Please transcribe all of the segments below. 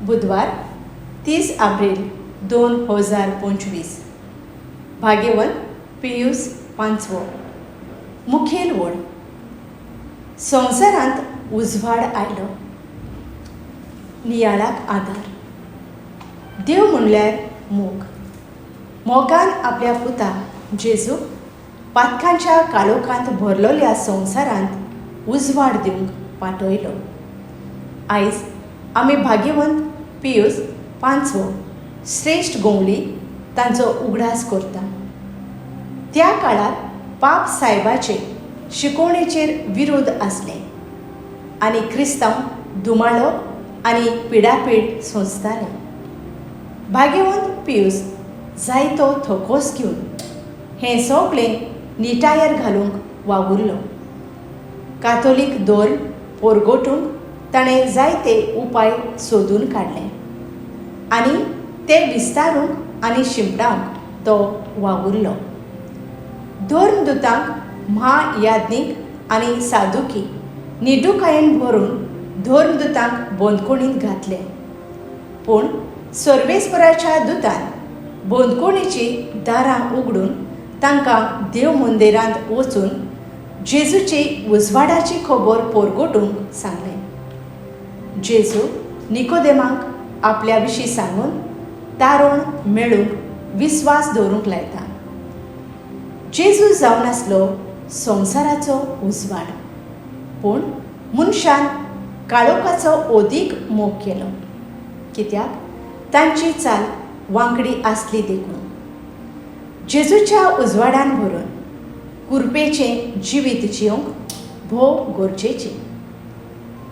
बुधवार, 30 एप्रिल 2025. भाग्यवंत पियूस पांचवो. मुखेल वळ. संवसारांत उजवाड आयलो. नियाळाक आदार. देव म्हणल्यार मोग. मोगान आपल्या पुता जेजूक पातकांच्या काळोखांत भरलेल्या संवसारांत उजवाड दिवंक पाठयलो. आयज आमी भाग्यवंत पियूस पांचवो, श्रेश्ठ गोंवली, तांचो उगडास करता. त्या काळार पाप सायबाचे शिकोवणेचेर विरोध आसले आनी क्रिस्तांव धुमाळो आनी पिडापीड सोंसताले. भाग्यवंत पियूस जायतो थकोस घेवन हें सगळें निटायेर घालूंक वावुरलो. कातोलीक धर्म पोरगोटूंक ताणें जायते उपाय सोदून काडले आनी ते विस्तारूंक आनी शिंपडावंक तो वावुरलो. धर्मदुतांक म्हायाज्ञीक आनी सादुकी निडुकायेन भरून धर्मदुतांक बंदखणींत घातले, पूण सर्वेस्पराच्या दुतान बंदखणीचीं दारां उगडून तांकां देव मंदिरांत वचून जेजूची उजवाडाची खबर पोरगोटूंक सांगलें. जेजू निकोदेमाक आपल्या विशीं सांगून तारण मेळूंक विस्वास दवरूंक लायता. जेजू जावन आसलो संवसाराचो उजवाड, पूण मनशान काळोखाचो अदीक मोग केलो, कित्याक तांची चाल वांकडी आसली देखून. जेजूच्या उजवाडान भरून कुरपेचें जिवीत जिवंक भोव गरजेचें.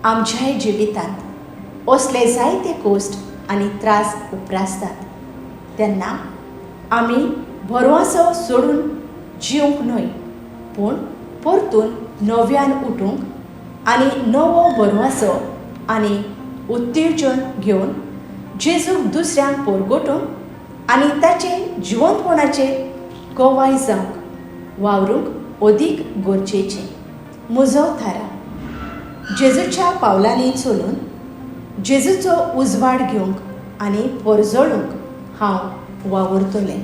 आमच्याय जिवितांत असले जायते कश्ट आनी त्रास उप्रासतात तेन्ना आमी भरवंसो सोडून जिवंक न्हय, पूण परतून नव्यान उठूंक आनी नवो भरवंसो आनी उत्तेजन घेवन जेजूक दुसऱ्यांक पोरगोटूंक आनी ताचे जिवंतपणाचे गवाय जावंक वावरूंक अदीक गरजेचें. म्हजो थाराव: जेजूच्या पावलांनी चलून जेजूचो उजवाड घेवंक आनी परजळूंक हांव वावुरतलें.